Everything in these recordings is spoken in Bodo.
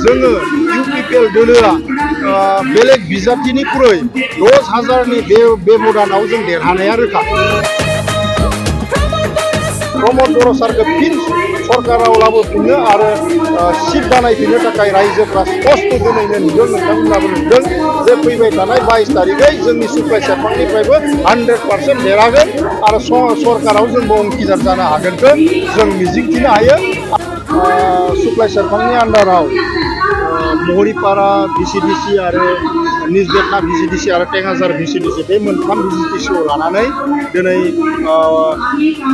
जोङो इउपिपिएल दोलोआ बेलेग बिजाथिनिख्रुइ 10,000नि बेबदानाव जों देरहानाया रोखा। प्रमद बर' सारखौ फिन सरकाराव लाबोफिननो आरो सिट बानायफिननो थाखाय रायजोफ्रा स्पष्ट दिनैनो नुदों, नोंथांमोनाबो नुदों जे फैबाय थानाय 22 तारिखै जोंनि सुक्लाय सेरफांनिफ्रायबो 100% देरहागोन आरो सरकाराव जोंबो अंखिदार जानो हागोनखौ जों मिजिंथिनो हायो। सुक्लाय सेरफांनि आन्दाराव महरीपारा भिसिडिसि आरो निजबेटना भिसिडिसि आरो टेंगाजार भिसिडिसि बे मोनथाम भिसिडिसिखौ लानानै दिनै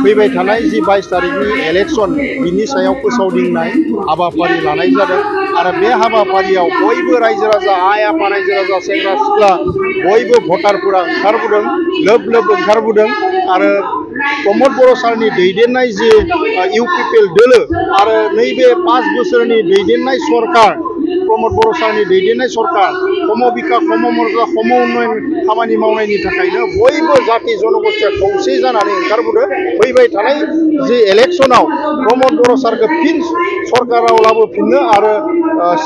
फैबाय थानाय जि 22 तारिखनि इलेक्शन बिनि सायाव फोसावदिंनाय हाबाफारि लानाय जादों आरो बे हाबाफारियाव बयबो रायजो राजा आइ आफा रायजो राजा सेंग्रा सिख्ला बयबो भटारफोरा ओंखारबोदों, लोब लोब ओंखारबोदों आरो प्रमद बर' सारनि दैदेननाय जि इउपिपिएल दोलो आरो नैबे 5 बोसोरनि दैदेननाय सरकार प्रमद बर' सारनि दैदेननाय सरकार खम बिकास खम मर्यादा खम उन्नयन खामानि मावनायनि थाखायनो बयबो जाति जनगोष्ठीया खौसे जानानै ओंखारबोदों। फैबाय थानाय जि इलेक्शनाव प्रमद बर' सारखौ फिन सरकाराव लाबोफिननो आरो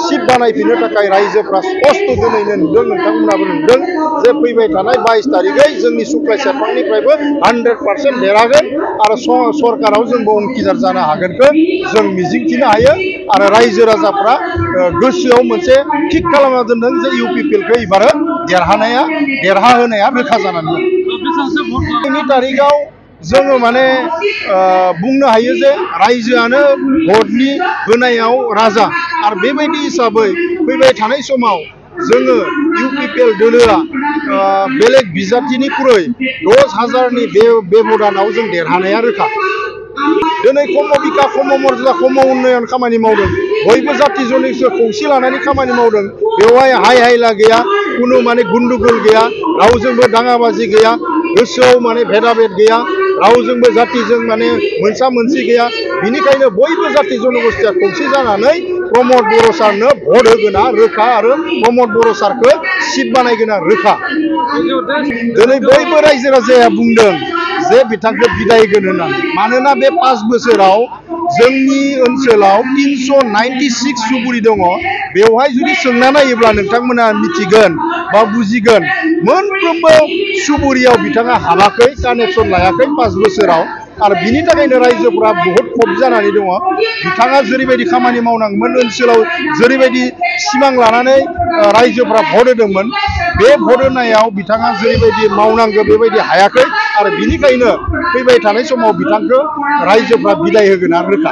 सिट बानायफिननो थाखाय रायजोफ्रा स्पष्ट दिनैनो नुदों, नोंथांमोनाबो नुदों जे फैबाय थानाय 22 तारिखै जोंनि सुक्लाय सेरफांनिफ्रायबो 100% देरहागोन आरो सरकाराव जोंबो अंखिदार जानो हागोनखौ जों मिजिंथिनो हायो आरो रायजो राजाफ्रा गोसोआव मोनसे थिक खालामना दोनदों जे इउपिपिएलखौ एबार देरहाहोनाया रोखा जानानै दं। 2 तारिखआव जोङो माने बुंनो हायो जे रायजोआनो भटनि होनायाव राजा आरो बेबायदि हिसाबै फैबाय थानाय समाव जोङो इउपिपिएल दोलोआ बेलेग बिजाथिनिख्रुइ 10,000नि बेबदानाव जों देरहानाया रोखा। दिनै खम बिकास खम मर्यादा खम उन्नयन खामानि मावदों, बयबो जाति जनगोष्ठी खौसे लानानै खामानि मावदों। बेवहाय हाय हायला गैया, कुनु माने गुन्डुगुल गैया, रावजोंबो दाङाबाजि गैया, गोसोआव माने भेदाभेद गैया, रावजोंबो जातिजों माने मोनसा मोनसि गैया। बिनिखायनो बयबो जाति जनगोष्ठीया खौसे जानानै प्रमद बर' सारनो भट होगोना रोखा आरो प्रमद बर' सारखौ सिट बानायगोना रोखा। दिनै बयबो रायजो राजाया बुंदों जे बिथांखौ बिदाय होगोन होननानै, मानोना बे 5 बोसोराव जोंनि ओनसोलाव 396 सुबुरि दङ। बेवहाय जुदि सोंना नायोब्ला नोंथांमोना मिथिगोन बा बुजिगोन मोनफ्रोमबो सुबुरियाव बिथाङा हाबाखै, कानेक्सन लायाखै 5 बोसोराव आरो बिनि थाखायनो रायजोफ्रा बहुत खब जानानै दङ। बिथाङा जेरैबायदि खामानि मावनांगौमोन, ओनसोलाव जेरैबायदि सिमां लानानै रायजोफ्रा भट होदोंमोन, बे भट होनायाव बिथाङा जेरैबायदि मावनांगौ बेबायदि हायाखै आरो बिनिखायनो फैबाय थानाय समाव बिथांखौ रायजोफ्रा बिदाय होगोना रोखा।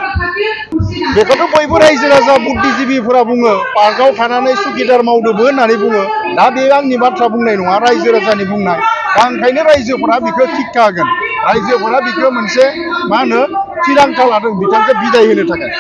बेखौथ' बयबो रायजो राजा बुद्धिजीबीफोरा बुङो, पार्कआव थानानै सुखिदार मावदोंबो होननानै बुङो। दा बे आंनि बाथ्रा बुंनाय नङा, रायजो राजानि बुंनाय। दा ओंखायनो रायजोफोरा बिखौ थिखा होगोन, रायजोफोरा बिखौ मोनसे मा होनो थिरांथा लादों बिथांखौ बिदाय होनो थाखाय।